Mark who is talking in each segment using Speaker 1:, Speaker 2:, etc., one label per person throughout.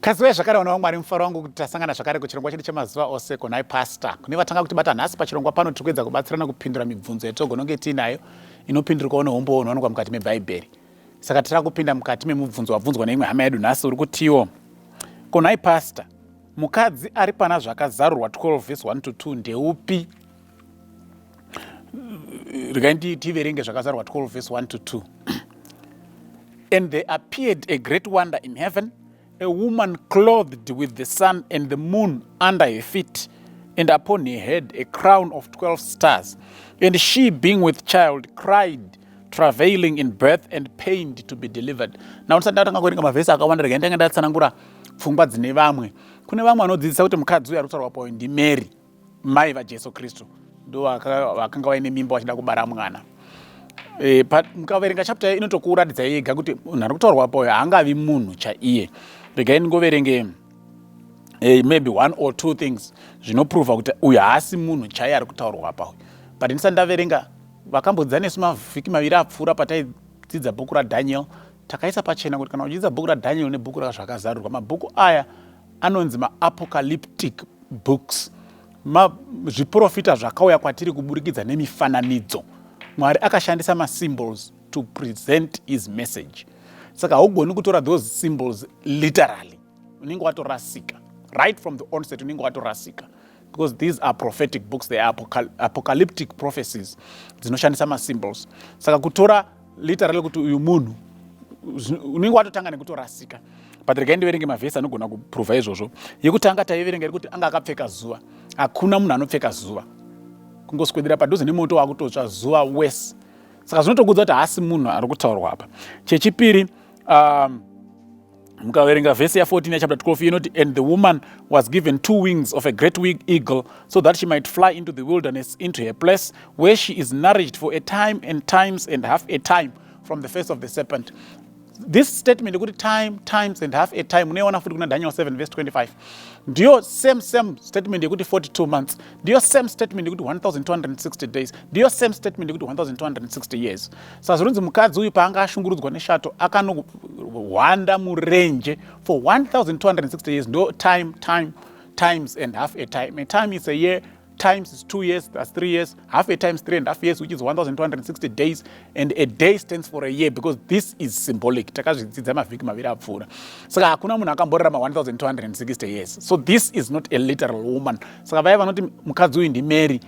Speaker 1: Kaziwai zvakare vana vaMwari, mufaro wangu kuti tasangana zvakare kuchirongwa chedu chemazuva ose kunai Pastor. Kune vatanga kutibata nhasi pachirongwa pano, tiri kuedza kubatsirana kupindura mibvunzo yatogononge tiinayo inopindurikawo neumbowo hunowanikwa mukati meBhaibheri. Saka tiri kupinda mukati memubvunzo wabvunzwa neimwe hama yedu nhasi uri kutiwo, konai Pastor, mukadzi ari pana Zvakazarurwa 12 verse 1 to 2 ndeupi? Regai tiverenge Zvakazarurwa 12 verse 1 to 2. "And there appeared a great wonder in heaven, a woman clothed with the sun and the moon under her feet, and upon her head a crown of 12 stars. And she, being with child, cried, travailing in birth and pained to be delivered." Now, ndisati ndatanga kuverenga mavhesi akawanda, regai ndanga ndatsanangura pfungwa dzine vamwe. Kune vamwe vanodzidzisa kuti mukadzi uyu ari kutaurwa payo ndiMary, mai vaJesu Kristu, ndo vakanga vaine mimba vachida kubara mwana. Mukaverenga chapter inotokuratidza yega kuti munhu ari kutaurwa payo haangavi munhu chaiye. Regai ndingoverenge maybe one or two things zvinoprova kuti uyu haasi munhu chaiye ari kutaurwa pa uyu. But ndisati ndaverenga, vakambodzidza nesu mavhiki 2 apfuura pataidzidza bhuku raDaniel, takaisa pachena kuti kana uchidzidza bhuku raDaniel nebhuku raZvakazarurwa, mabhuku aya anonzi maapocalyptic books, zviprofita zvakauya kwatiri kuburikidza nemifananidzo. Mwari akashandisa masymbols to present his message, saka haugoni kutora those symbols literally, unenge watorasika. Right from the onset unenge watorasika, because these are prophetic books, they are apocalyptic prophecies dzinoshandisa masymbols. Saka kutora literally kuti uyu munhu, unenge watotanga nekutorasika. But regai ndiverenge mavhesi anogona kuprova izvozvo. Yekutanga taiverenga iri kuti anga akapfeka zuva. Hakuna munhu anopfeka zuva. Kungoswedera padhuze nemoto wakutotsva, zuva wese. Saka zvinotokudza kuti haasi munhu ari kutaurwa apa. Chechipiri, mukaverenga vhesi ya14 yachapter 12 inoti, "And the woman was given two wings of a great eagle, so that she might fly into the wilderness, into her place, where she is nourished for a time and times and half a time from the face of the serpent." This statement yekuti time, times and half a time unoiona futi kuna Daniel 7 verse 25. Ndiyo same statement yekuti 42 months, ndiyo same statement yekuti 1260 days, ndiyo same statement yekuti 1260 years. Saka zvinonzi mukadzi uyu paanga ashungurudzwa neshato akanohwanda murenje for 1260 years. Ndo time, times and half a time. A time is a year, times is 2 years, that's 3 years, half a times 3.5 years, which is 1260 days, and a day stands for a year because this is symbolic. Takazvidzidza mavhiki 2 apfuura. Saka hakuna munhu akamborarama 1260 years, so this is not a literal woman. Saka vaya vanoti mukadzi uyu ndiMary,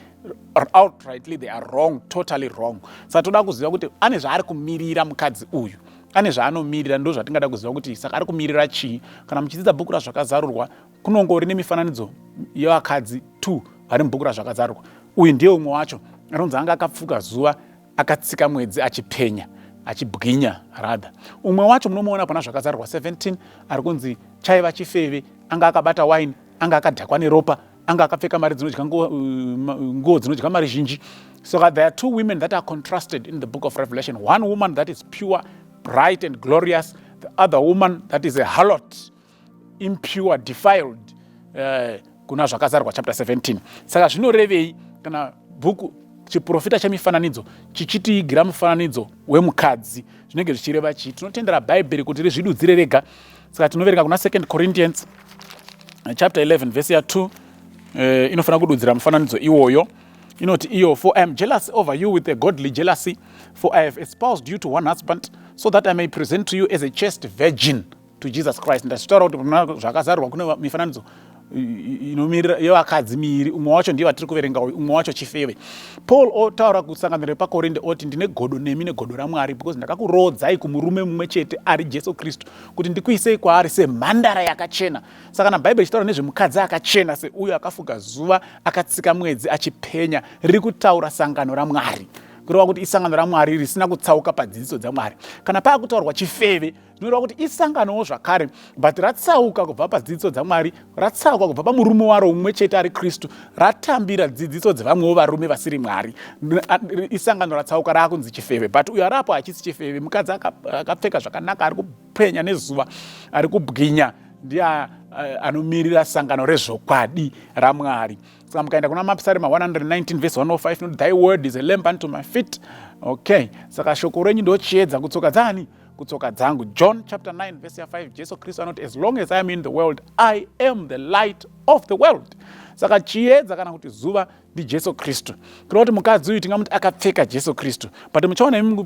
Speaker 1: outrightly they are wrong, totally wrong. Saka toda kuziva kuti ane zvaari kumirira. Mukadzi uyu ane zvaanomirira, ndo zvatingada kuziva kuti saka ari kumirira chii. Kana muchidzidza bhuku raZvakazarurwa, kunongori nemifananidzo yevakadzi 2 vari mubhuku raZvakazarurwa. Uyu ndiye umwe wacho anonzi anga akapfuka zuva, akatsika mwedzi, achipenya, achibwinya rather. Umwe wacho munomuona pana Zvakazarurwa 17, ari kunzi chaiva chifeve, anga akabata waini, anga akadhakwa neropa, anga akapfeka mari dzinodya, nguo dzinodya mari zhinji. So there are two women that are contrasted in the book of Revelation: one woman that is pure, bright and glorious, the other woman that is a harlot, impure, defiled, kuna Zvakazarurwa chapter 17. Saka zvinorevei kana bhuku chiprofita chemifananidzo chichitiigira mufananidzo wemukadzi? Zvinenge zvichireva chii? Tinotendera Bhaibheri kuti rizvidudzire rega. Saka tinoverenga kuna 2 Corinthians chapter 11 verse ya2, inofanira kududzira mufananidzo iwoyo. Inoti iyo, "For I am jealous over you with a godly jealousy, for I have espoused you to one husband, so that I may present to you as a chaste virgin to Jesus Christ." Ndachitaura kuti kuna Zvakazarurwa kune mifananidzo inomirira yevakadzi miiri. Umwe wacho ndiye vatiri kuverenga uyu, umwe wacho chifeve. Paul otaura kusangano repaKorinde oti, "Ndine godo nemi negodo raMwari, because ndakakurodzai kumurume mumwe chete ari Jesu Kristu, kuti ndikuisei kwaari semhandara yakachena." Saka kana Bhaibheri ichitaura nezvemukadzi akachena seuyo akafuga zuva, akatsika mwedzi, achipenya, riri kutaura sangano raMwari, kureva kuti isangano raMwari risina kutsauka padzidziso dzaMwari. Kana paakutaurwa chifeve, zvinoreva kuti isanganowo zvakare, but ratsauka kubva padzidziso dzaMwari, ratsauka kubva pamurume waro mumwe chete ari Kristu, ratambira dzidziso dzevamwewo varume vasiri Mwari. Isangano ratsauka raakunzi chifeve. But uyo ariapo hachisi chifeve. Mukadzi akapfeka zvakanaka, ari kupenya nezuva, ari kubwinya, ndiye anomirira sangano rezvokwadi raMwari. Saka mukaenda kuna Mapisarema 119 verse 105 inoti, "Thy word is a lamp unto my feet." Okay, saka shoko renyu ndochiedza kutsoka dzani? kutsoka dzangu. John chapter 9 verse ya 5, Jesu Kristu anoti, "As long as I am in the world, I am the light of the world." Saka chiedza kana kuti zuva ndiJesu Kristu. Kureva kuti mukadzi uyu tingamuti akapfeka Jesu Kristu. But muchaona imi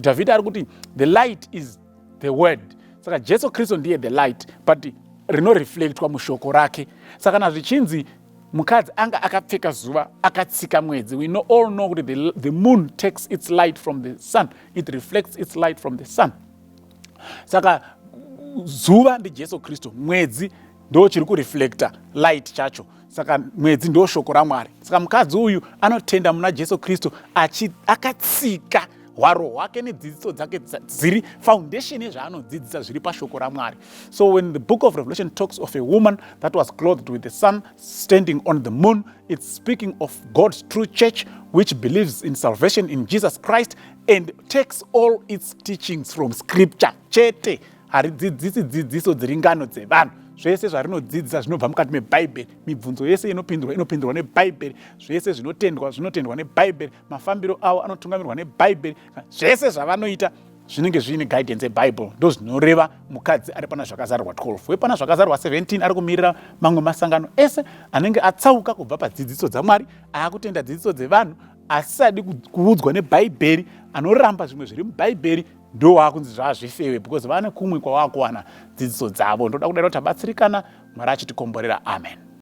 Speaker 1: Dhavhidhi ari kuti the light is the word. Saka Jesu Kristu ndiye the light, but rinoreflectwa mushoko rake. Saka kana zvichinzi mukadzi anga akapfeka zuva, akatsika mwedzi, we all know kuti the moon takes its light from the sun. It reflects its light from the sun. Saka zuva ndiJesu Kristu, mwedzi ndo chiri kureflecta light chacho. Saka mwedzi ndo shoko raMwari. Saka mukadzi uyu anotenda muna Jesu Kristu akatsika hwaro hwake nedzidziso dzake dziri foundation yezvaanodzidzisa zviri pashoko raMwari. So when the Book of Revelation talks of a woman that was clothed with the sun, standing on the moon, it's speaking of God's true church, which believes in salvation in Jesus Christ and takes all its teachings from scripture chete. Haridzidzisi dzidziso dziri ngano dzevanhu. Zvese zvarinodzidzisa zvinobva mukati mebhaibheri. Mibvunzo yese inopindurwa, inopindurwa nebhaibheri. Zvese zvinotendwa, zvinotendwa nebhaibheri. Mafambiro avo anotungamirwa nebhaibheri. Zvese zvavanoita zvinenge zviine guidance yebhaibheri. Ndo zvinoreva mukadzi ari pana Zvakazarurwa 12. Wepana Zvakazarurwa 17 ari kumirira mamwe masangano ese anenge atsauka kubva padzidziso dzaMwari, aakutenda dzidziso dzevanhu, asisadi kuudzwa nebhaibheri, anoramba zvimwe zviri mubhaibheri. Ndo waakunzi zvazvifewe because vane kumwe kwavakuwana dzidziso dzavo. Ndoda kudai kuti tabatsirikana. Mwari achitikomborera. Amen.